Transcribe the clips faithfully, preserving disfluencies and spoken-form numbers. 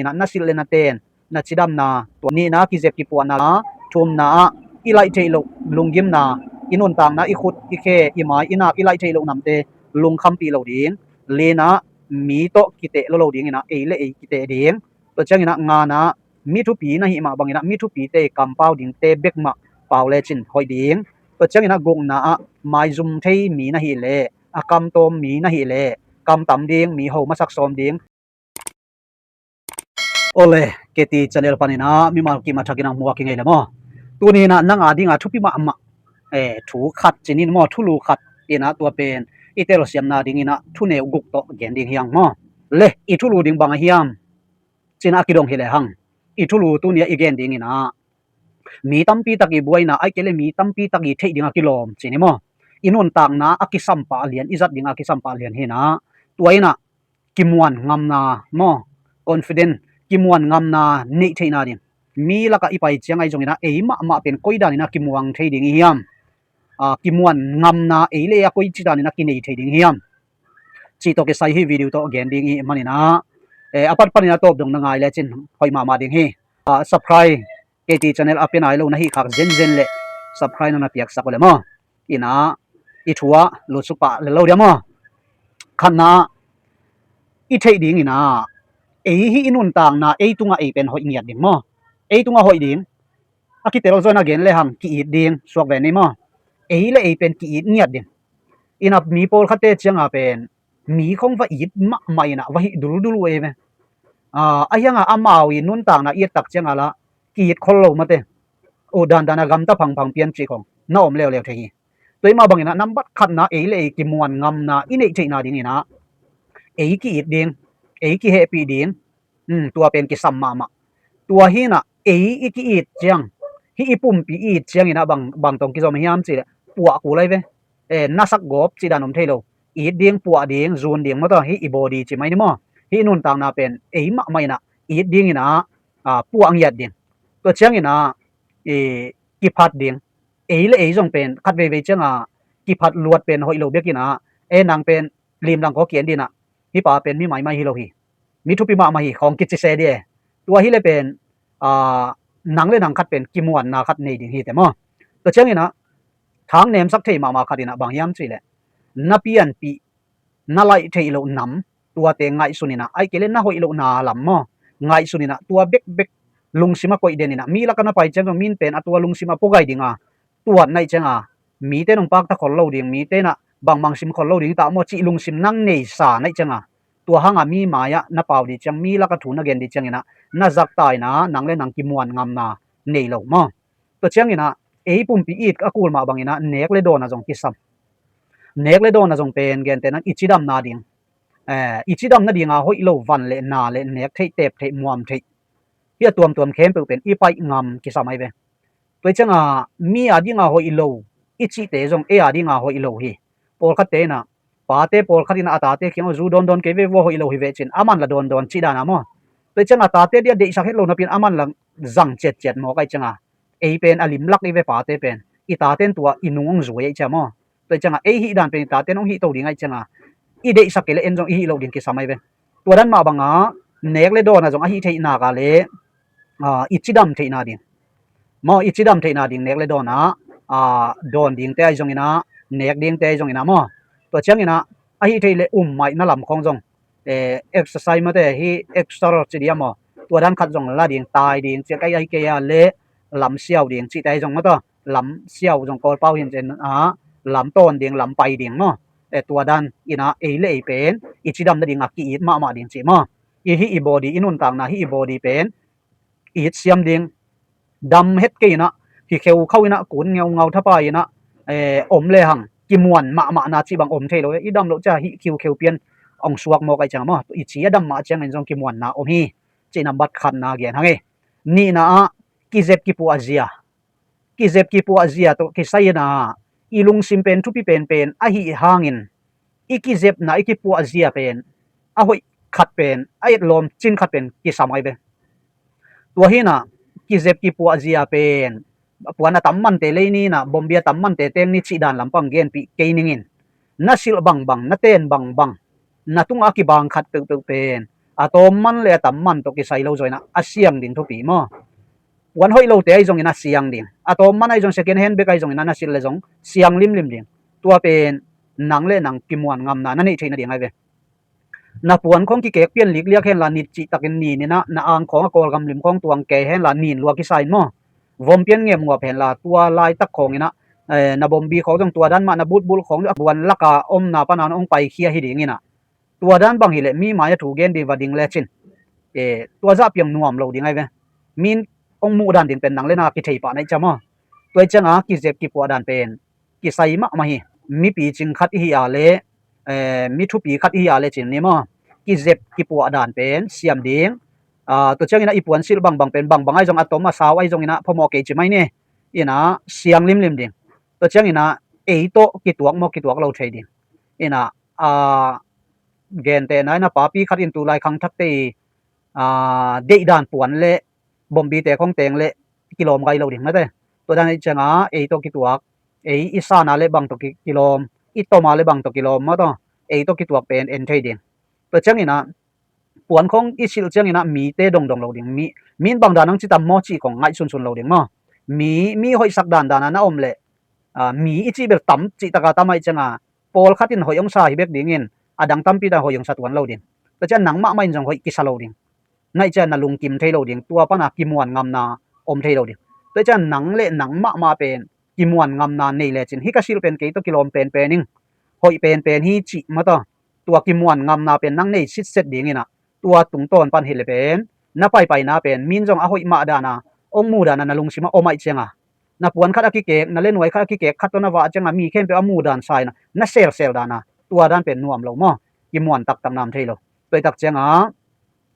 Inah na silh le na ten, na cidamna, tua nihna kizep kipuahna, thumna ah i laih theih loh lunggimna, i nuntakna, i khut, i khe, i mai, i nak, i laih theih loh namte lungkhampih lo ding. Lina mi tawh kiteh lo lo dinginah ei le ei kiteh ding. Tua cianginah ngana mi thupi na hih mah banginah mi thupite kampau dingte bek mah pau lecin hoih ding. Tua cianginah gukna ah maizum thei mi na hih leh, a kamtawm mi na hih leh, kamtam ding, mi ho masak sawm ding. Ole, K T channel paninah mimal kim a thakin ang muak i ngei le maw? Tuninah nang a dinga thupi mahmah, eh, thu khat cinin maw, thulu khat inah tua pen i telsiamna dinginah thuneu guk tawh gen ding hiang maw? Le, i thulu ding bang a hiam? Cinah a kidong hi le hang. I thulu tunia i gen dinginah mi tampi tak i buaina, ai kei le mi tampi tak i theih dinga kilawm cini maw? I nuntakna a kisampah lian, i zat dinga a kisampah lian hinah. Tua inah kimuan ngamna maw, confident, kimuan ngamna neih theihna ding. Mi lakah i pai ciang ahi zonginah ei mahmah pen koi daninah kimuang thei ding i hiam? Kimuan ngamna ei le ei a koi ci daninah kinei thei ding i hiam? Cih tawh kisai hih video tawh gen ding i hih maninah, a pat paninah tawp dong na ngai lecin hoih mahmah ding hi. Subscribe, K T channel a pia nai lo na hih khak zenzen le subscribe na na piaksak uh le maw? Inah i thu ah lutsuk pah le lo dia maw? Khatna i theih dinginah ei hih i nuntakna ei tungah ei pen hoih ngiat ding maw? Ei tungah hoih ding. A kitel zaw na gen le hang ki-it ding suak ve ni maw? Ei le ei pen ki-it ngiat ding. Inah mi pawlkhatte cianga pen mi khong va it mahmah inah va hih duldul uh ei ve. A hianga amau i nuntakna i et tak cianga lah ki-it khol lo mate. O dandan a gamta phangphang pian cih khong na om leuleu thei hi. Tua i mah banginah nambat khatna ei le ei kimuan ngamna i neih theihna dinginah ei ki-it ding, ei kihehpih ding. Tua pen kisam mahmah. Tua hinah ei i ki-it ciang, hih i pumpi i it cianginah bang, bang tong kizom hiam cihleh puah kul ai ve. Nasak gawp cih dan om thei lo. It ding, puah ding, zun ding maw, tua hih i body ci mai ni maw? Hih i nuntakna pen ei mahmah inah it dinginah puah ngiat ding. Tua cianginah kiphat ding. Ei le ei zong pen khat veivei cianga kiphat luat pen hoih lo bekinah, e nang pen limlang kaw kian dinah, hih pa pen mi maimai hi lo hi, mi thupi mahmah hi khawng kici se di e. Tua hi le pen nang le nang khat pen kimuanna khat nei ding hi te maw? Tua cianginah thang nemsak thei mahmah khat inah bang hiam cihleh na pianpih, na laih theih loh nam, tuate ngaihsun inah, ai kei le na hoih lohna lam maw, ngaihsun inah tua bekbek lungsim a koih den inah mi lakah na pai ciang zong min pen a tua lungsim a pugai dinga tuat naih cianga mite nong pakta khol lo ding, mite inah bangbang sim khol lo ding ta maw cih lungsim nang neisa naih cianga, tua hanga mi mai-ah na pau di ciang, mi lakah thu na gen di cianginah na zakta inah nang le nang kimuan ngamna nei lo maw? Tua cianginah ei pumpi it a kul mah banginah nek le dawn a zong kisam. Nek le dawn a zong pen gentehna i cidamna ding, i cidamna dinga hoih lo van le na le nek theih, tep theih, muam theih, hih a tuamtuam khempeuh pen i paih ngam kisam ai ve. Tua i cianga mi a dinga hoih lo i cihte zong ei a dinga hoih lo hi. Pawlkhatte inah, pate pawlkhat inah a tate kiangah zu dawndawn kei ve vua, hoih lo hi veh cin, a man la dawndawn cih dana maw? Tua i cianga tate dia deihsak het lo napi-in a man la zang ciatciat mawk ai cianga, ei pen a limlak i ve, pate pen i taten tua i nung hong zui ai cia maw? Tua i cianga ei hih dan pen i taten hong hih to ding ai cianga, i deihsak kei le en zong i hih loh ding kisam ai ve. Tua dan mah banga nek le dawn a zong a hih theih naka le i cidam theihna ding maw, i cidam theihna ding nek le dawn a, dawn dingte ai zonginah, nek dingte ai zonginah maw? Tua cianginah a hih theih le um maihna lam khawng zong, exercise mate, hih exercise ci dia maw? Tua dan khat zong la ding, tai ding, ciak ai ai kei a le lam siau ding cihte ai zong maw, tua lam siau zong Kawlpau hin cin a, lam tawn ding, lam pai ding maw? Tua dan inah ei le ei pen i cidam nadinga ki-it mahmah ding cih maw? I hih i body, i nuntakna hih i body pen it siam ding, dam het kei inah, hi kheu khauh inah, kun ngeungau thapai inah om le hang kimuan mahmahna cih bang om thei lo. I dam loh cia hih khiukheu pian hong suak mawk ai cianga maw? I ci a dam mah ciangin zong kimuanna om hi. Cih nambat khatna gen hang e. Nihna ah kizep kipuah zia, kizep kipuah zia tawh kisai inah i lungsim pen thupi penpen ahih hangin i kizepna, i kipuah zia pen a hoih khat pen, a etlawm cin khat pen kisam ai ve. Tua hinah kizep kipuah zia pen puan a tam mante lei ni inah, bombi a tam mante teng ni cih dan lampang genpih kei ningin, na silh bangbang, na ten bangbang, na tungah a kibang khat peuhpeuh pen a tawm man le a tam man tawh kisai lo zaw inah a siang ding thupi maw? Puan hoih lote ahi zongin a siang ding, a tawm man ahi zong second hand bag ahi zongin a na silh le zong siang limlim ding. Tua pen nang le nang kimuan ngamna na neih theih nading ahi ve. Na puan khawng kikek pian likliak henla nit cihtakin nin inah na ang khawng a Kawlgam lim khawng tuang kei henla nin lua kisa in maw? Vom pian ngemnguap henla tua laitak khawng inah, eh, na bombi khawng zong tua dan mah na butbulh khawng a puan laka omna pana hong paikhia hi ding inah. Tua dan bang hileh mi mai-ah thu gen ding va ding lecin, eh, tua zah piang nuam lo ding ahi ve. Min hong muh dan ding pen nang le na kithei pah na ih ciang maw? Tua ih cianga kizep kipuah dan pen kisai mahmah hi. Mi picing khat ihi a le, eh, mi thupi khat ihi a le cin ni maw? Kizep kipuah dan pen siam ding. Ah, tua ciangin ah i puansilh bangbang pen bangbang ahi zong a tom a sau ahi zongin ah phamawh kei ci mai ni. Inah siang limlim ding. Tua ciangin ah ei tawh kituak maw kituak lo thei ding. Inah, ah, gentehna inah papi khat in tulai khangthakte i, ah, deihdan puan le bombite khong teng le kilawm gai lo ding mate. Tua dan ih cianga ei tawh kituak, ei i sana le bang tawh ki-, kilawm, i toma le bang tawh kilawm maw taw, ei tawh kituak pen en thei ding. Tua ciangin ah puan khong i silh ciangin ah mite dongdong lo ding. Mi, min bang dan ang citam maw cih khong ngaihsunsun lo ding maw? Mi, mi hoihsak dandan a na om leh, ah, mi i cih bel tam cihtaka tam aih cianga pawlkhat in hoih hong sa hi bek dingin a dang tampi ta hoih hong sa tuan lo ding. Tua ciang nang mahmah in zong hoih kisa lo ding. Na ih ciang na lungkim thei lo ding, tua pana kimuan ngamna om thei lo ding. Tua ih ciang nang le nang mahmah pen kimuan ngamna nei lecin hih ka silh pen kei tawh kilawm penpen ing, hoih penpen hi cih mataw, tua kimuan ngamna pen nang nei sitset dingin ah tua tungtawn pan hileh pen na paipaina pen min zong a hoih mah dana hong mu dana na lungsimah om aih cianga na puan khat a kikek, na lenuai khat a kikek khat tawh na vah cianga mi khempeuh a mu dan sa ina na selsel dana tua dan pen nuam lo maw? Kimuan taktak nam thei lo. Tua ih tak cianga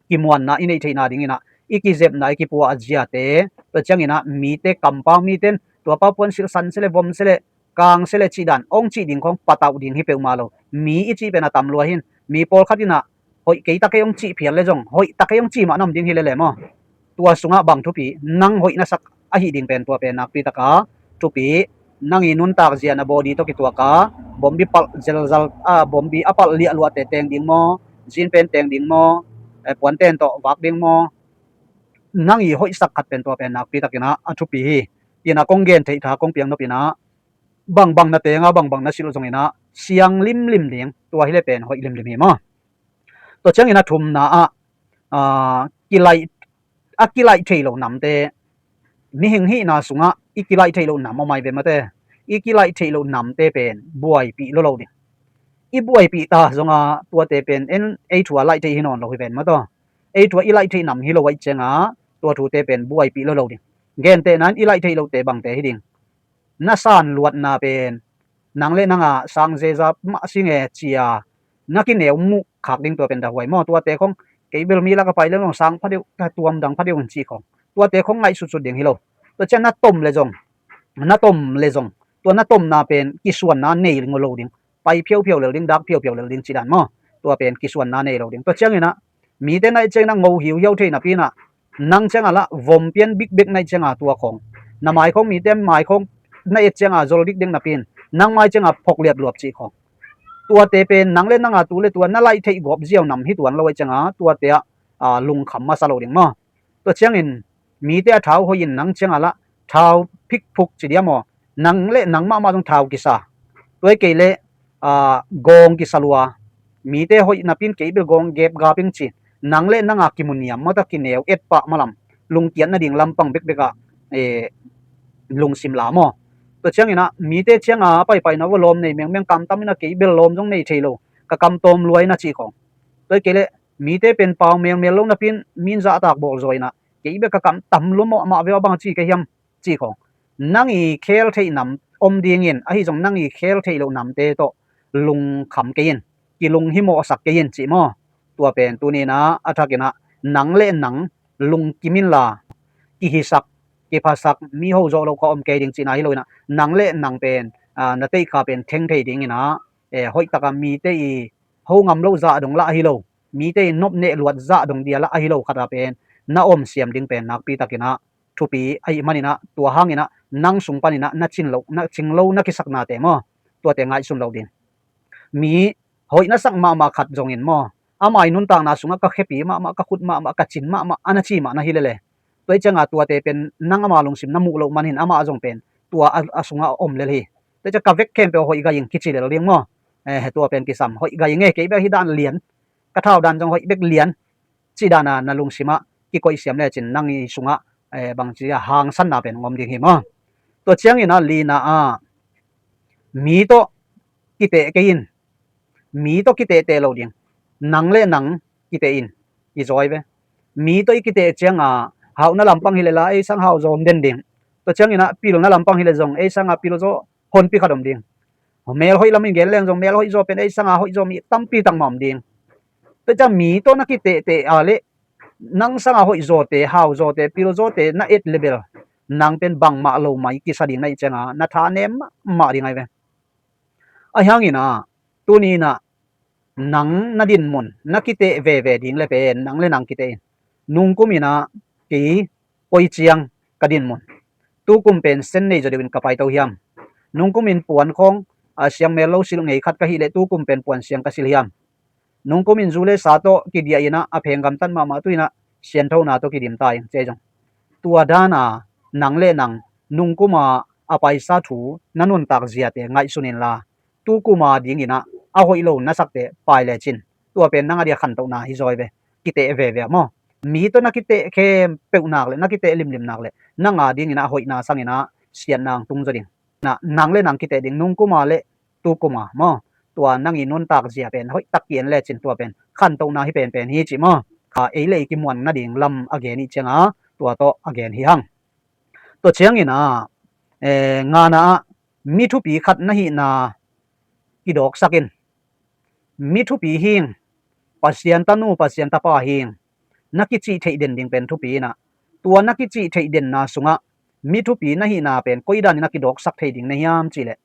kimuanna i neih theihna dinginah i kizepna i kipuah a ziate, tua cianginah mite kampau miten tua pau puan silh san sele vom sele kang sele cih dan hong cih ding khong patauh ding hi peuhmah lo. Mi i cih pen a tam lua hin, mi pawlkhat inah hoih kei ta kei hong cih phial le zong hoih ta kei hong cih mah na om ding hi lele maw? Tua sungah bang thupi, nang hoih na sak ahih ding pen tua pen nakpi taka thupi. Nang i nuntak zia na body tawh kituaka bombi palh zelzal, a, bombi a palh liahluahte teng ding maw, jean pen teng ding maw, eh, puanten tawh vak ding maw, nang i hoihsak khat pen tua pen nakpi takinah a thupi hi. Inah kong gen theih kha kong piang nop inah bangbang na tenga bangbang na silh zonginah siang limlim ding, tua hileh pen hoih limlim hi maw? Tua ciangin a thumna ah, a, kilaih, a kilaih theih loh namte, mihing hihna sungah i kilaih theih loh nam a mai ve mate. I kilaih theih loh namte pen buaipih lo lo ding. I buaipih ta zonga tuate pen en ei thua laih theih hi nawn lo hi ven mataw. Ei thua i laih theih nam hi lo aih cianga tua thute pen buaipih lo lo ding. Gentehna in i laih theih lohte bangte hi ding. Na san luatna pen nang le nanga sang zeza mah singe cia na kineu muh khak ding tua pen dahuai maw? Tuate khong kei bel mi laka pai le nong sang phadeuh, tuam dang phadeuh in cih khong tuate khong ngaihsutsut ding hi lo. Tua cian na tom le zong, na tom le zong tua na tomna pen kisuanna nei lo ding. Pai phiaupiau lel ding, dak phiaupiau lel ding cih dan maw? Tua pen kisuanna nei lo ding. Tua cianginah mite naih ciangin a ngo hiuhiau thei napinah nang cianga lah vom pian bikbek naih cianga tua khong, na mai khong mite mai khong na et cianga zol dikdek napin nang mai cianga phok liat luap cih khong, tuate pen nang le nanga tu le tua na laih theih gawp ziau nam hi tuan lo aih cianga tuate ah, a, lungkham masa lo ding maw? Tua ciangin mite a thau hoih in nang cianga lah thau phikphuk ci dia maw? Nang le nang mahmah zong thau kisa. Tua ih kei le, a, gawng kisa lua. Mite hoih napin kei bel gawng gep gap ing ci. Nang le nanga kimuniam mata kineu et pah malam lungkiat nading lampang bekbekah, e, lungsim la maw? Tua cianginah mite cianga a paipaina va lawm nei mengmeng kamtam inah kei bel lawm zong nei thei lo. Ka kamtawm luai na cih khong. Tua ih kei le mite pen pau melmel lo napin min zahtak bawl zaw inah kei bek ka kam tam lua mawh mah veu a bang a ci ka hiam cih khong. Nang i khel theih nam om dingin ahi zong nang i khel theih loh namte tawh lungkham kei in, kilung himawhsak kei in cih maw? Tua pen tuninah a thakinah nang le nang lungkim inla kihisak, kiphasak, mi ho zawh loh kha om kei ding cihna hi lo inah nang le nang pen, a, na teihkha pen theng thei dinginah, e, hoihtaka mite i ho ngam loh zah dong lah ahi lo, mite i nopneh luat zah dong dia lah ahi lo khata pen na om siam ding pen nakpi takinah thupi ahih maninah tua hanginah nang sung paninah na cing lo, na cing lo na kisaknate maw? Tuate ngaihsun lo ding. Mi hoih na sak mahmah khat zongin maw? ama i nuntakna sungah ka khepi mahmah, ka khut mahmah, ka cin mahmah, a na ci mah na hi lele. Tua i cianga tuate pen nang ama lungsim na muh loh man hin amah zong pen tua a, a sungah a om lel hi. Tua i cia ka vek khempeuh hoih gai ing kici lel ding maw? Eh, tua pen kisam hoih gai ing e, kei bek hi dan lian, ka thau dan zong hoih bek lian, ci dana na lungsimah kikoihsiam lecin nang i sungah, eh, bangci a hangsanna pen ngom ding hi maw? Tua ciangin a lina a mi tawh kiteh kei in, mi tawh kitehte lo ding, nang le nang kiteh in, i zawi ve. Mi tawh i kiteh cianga hauhna lampang hi le la ei sang hau zawm den ding. Tua ciangin a pilna lampang hi le zong ei sanga pil zaw honpi khat om ding. Mel hoih lamin gen leng zong mel hoih zaw pen ei sanga hoih zaw mi tampi tak mah om ding. Tua ciang mi tawh na kitehte a le nang sanga hoih zawte, hau zawte, pil zawte na et le bel nang pen bangmah lo mai kisa ding na i cianga na tha nem mahmah ding ai ve. Ahi hangin a tuni in a nang na dinmun na kiteh veve ding le pen nang le nang kiteh in. Nungkum in a kei koi ciang ka dinmun, tukum pen sen nei zaw deuhin ka paito hiam? Nungkum in puan khawng a siang mel lo silh ngei khat ka hih leh tukum pen puan siang ka silh hiam? Nungkum in zu le sa tawh kidiah in a, a pheng gamtat mahmah tu in a sianthona tawh kidim ta ing ci ei zong. Tua dana nang le nang nungkuma a paisa thu na nuntak ziate ngaihsun inla, tukuma dingin a, a hoih lo na sakte pai lecin tua pen nang a dia khantohna hi zawi ve. Kiteh veve maw? Mi tawh na kiteh khempeuh nak le, na kiteh limlim nak le, nang a dingin a hoihna sangin a siatna ang tung zaw ding. Na, nang le nang kiteh ding, nungkuma le tukuma maw? Tua nang i nuntak zia pen hoih tak ki-en lecin tua pen khantohna hi penpen hi ci maw? Kha ei le ei kimuan nading lam a gen i cianga tua tawh a gen hi hang. Tua ciangin a, eh, ngana ah mi thupi khat na hihna kidawksak in. Mi thupi hing, Pasian tanu, Pasian tapa hing, na kicih theih den ding pen thupi in a, tua na kicih theih denna sungah mi thupi na hihna pen koi danin a kidawksak thei ding na hiam cihleh,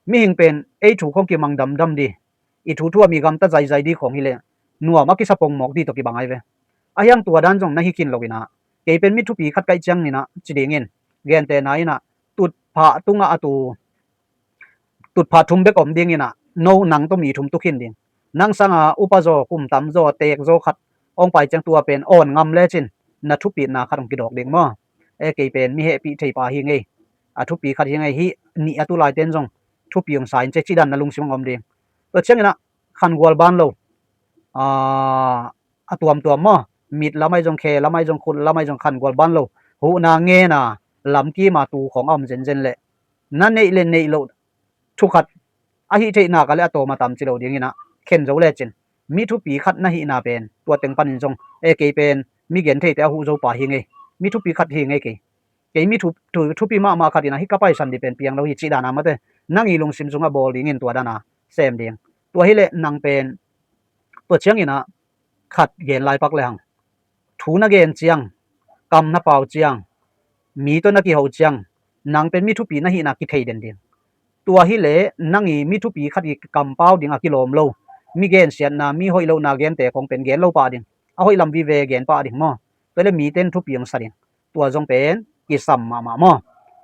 mihing pen ei thu khong kimang damdam di, i thu thu a mi gamta zaizai di khong hileh nuam a kisa pongmawk di tawh kibang ai ve. Ahiang tua dan zong na hi khin lo in a, kei pen mi thupi khat kaih ciangin a ci dingin, gentehna in a tutphah tungah a tu tutphah thum bek om dingin a, no nang tawh mi thum tu khin ding. Nang sanga upa zaw, kum tam zaw, teek zaw khat hong pai ciang tua pen awn ngam lecin na thupitna khat hong kidawk ding maw? E, kei pen mi hehpih thei pa hi ngei, a thupi khat hi ngei, hih nih a tu laiten zong thupi hong sa in ci, ci dan na lungsim hong om ding. Tua ciangin a khangual ban lo, a, a tuamtuam maw? Mit lamah zong, khe lamah zong, khut lamah zong khangual ban lo, huhna ngena lamkima tu khong a om zenzen leh na neih le neih loh thu khat a hih theih nak a le a tawm a tam ci lo dingin a khen zo lecin mi thupi khat na hihna pen tua teng panin zong, e, kei pen mi gen theite a huh zo pa hi ngei, mi thupi khat hi ngei kei. Kei mi thu, thu, thupi mahmah khat in a hih ka paisan di pen piang lo hi cih dana mate nang i lungsim sungah bawl dingin tua dana sem ding. Tua hileh nang pen tua ciangin a khat gen lai pak le hang. Thu na gen ciang, kam na pau ciang, mi tawh na kiho ciang, nang pen mi thupi na hihna kithei den ding. Tua hileh nang i mi thupi khat i kam pau ding a kilawm lo, mi gensiatna, mi hoih lohna gente khong pen gen lo pah ding, a hoih lam vive gen pah ding maw? Tua hileh mite in thupi hong sa ding. Tua zong pen kisam mahmah maw?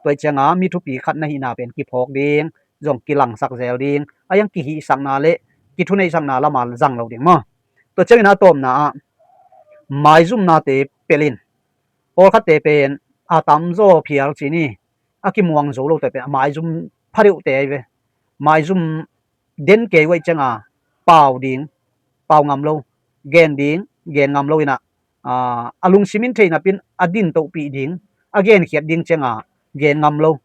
Tua i cianga mi thupi khat na hihna pen kiphawk ding, zong kilangsak zel ding, a hiang kihihsakna le kithuneihsakna lama zang lo ding maw? Tua ciangin a tawpna ah maizumnate pelh in. Pawlkhatte pen a tamzaw phial ci ni, a kimuang zo lote pen a maizum phadeuhte ai ve. Maizum den kei uh aih cianga pau ding, pau ngam lo, gen ding, gen ngam lo in a, a lungsim in thei napin a din tohpih ding, a genkhiat ding cianga gen ngam lo.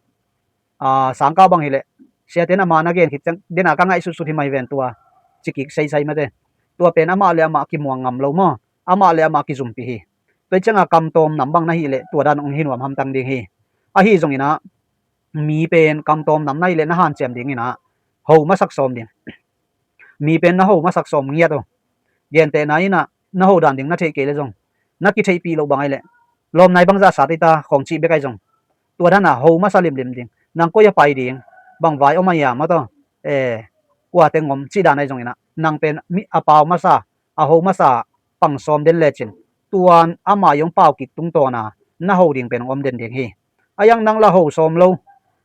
A, sangkah bang hileh siaten ama na gen khit ciang dena ka ngaihsutsut hi mai ven tua cikik seisai mate. Tua pen amah le amah kimuang ngam lo maw? Amah le amah kizumpi hi. Tua i cianga kamtawm nam bang na hileh tua dan hong hi nuam hamtang ding hi. Ahi zongin a mi pen kamtawm nam na hileh na hanciam dingin a ho masak sawm ding. Mi pen na ho masak sawm ngiat uh. Gentehna in a na ho dan ding na theih kei le zong na kitheihpih loh bang ai leh lawmnai bangzah sat ita khong cih bek ai zong tua dana ho masa limlim ding. Nang koi a pai ding, bang vai om a ia maw taw, e, kua teng om cih dan ai zongin a nang pen mi a pau masa, a ho masa pang sawm den lecin tuan ama i hong pau kik tungtawna na ho ding pen hong om den ding hi. A hiang nang la ho sawm lo,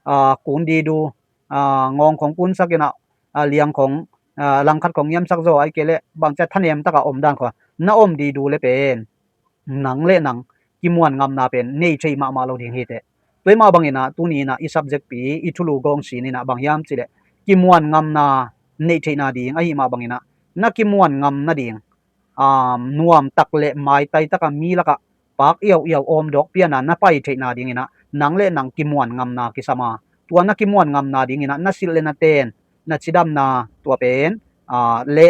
a, kun didu, a, ngawng khong kunsak in a, a, liang khong ah, langkhat khong ngiamsak zaw, ahih kei leh bangci a thanem taka om dan khua na om didu le pen nang le nang kimuan ngamna pen nei thei mahmah lo ding hi teh. Tua mah bangin ah tuni in ah i subject pi, i thulu gawng sin in ah bang hiam cih leh kimuan ngamna neih theihna ding ahih mah bangin ah na kimuan ngam nading, um, nuam tak le maitai taka mi lakah pak iauh iauh awm dawk piana na pai theihna dingin ah nang le nang kimuan ngamna kisam a, tua na kimuan ngamna dingin ah na silh le na ten, na cidamna, tua pen, ah, le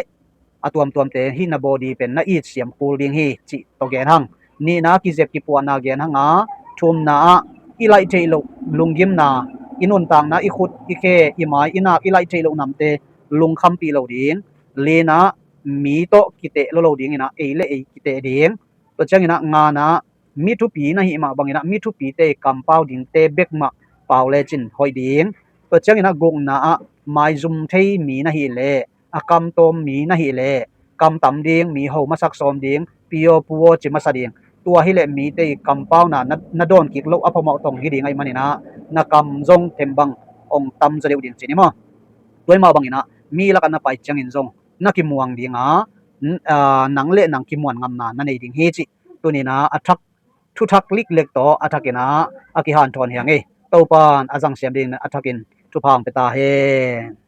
a tuamtuamte hih na body pen na it siam kul ding hi cih tawh gen hang. Nihna, kizep kipuahna gen hang a, thumna ah i laih theih loh lunggimna, i nuntakna, i khut, i khe, i mai, i nak, i laih theih loh namte lungkhampih lo ding. Lina, mi tawh kiteh lo lo dingin ah ei le ei kiteh ding. Tua ciangin ah ngana, mi thupi na hih mah bangin ah mi thupite kampau dingte bek mah pau lecin hoih ding. Tua ciangin ah gukna ah maizum thei mi na hih leh, a kam tawm mi na hih leh, kam tam ding, mi ho masak sawm ding, pi aw pu aw ci masa ding. Tua hi leh mite i kampauna na, na dawn kik loh a phamawh tong hi ding ahih manin ah na kam zong thembang hong tam zaw deuh ding ci ni maw. Tua mah bangin ah mi lakah na pai ciangin zong na kimuang ding a, n-, ah, nang le nang kimuan ngamna na nei ding hi cih tuni in ah a thak, thuthak liklek tawh a thakin ah a kihanthawn hi hang ei. Topan a zangsiam dingin a thakin thupha hong pia ta hen.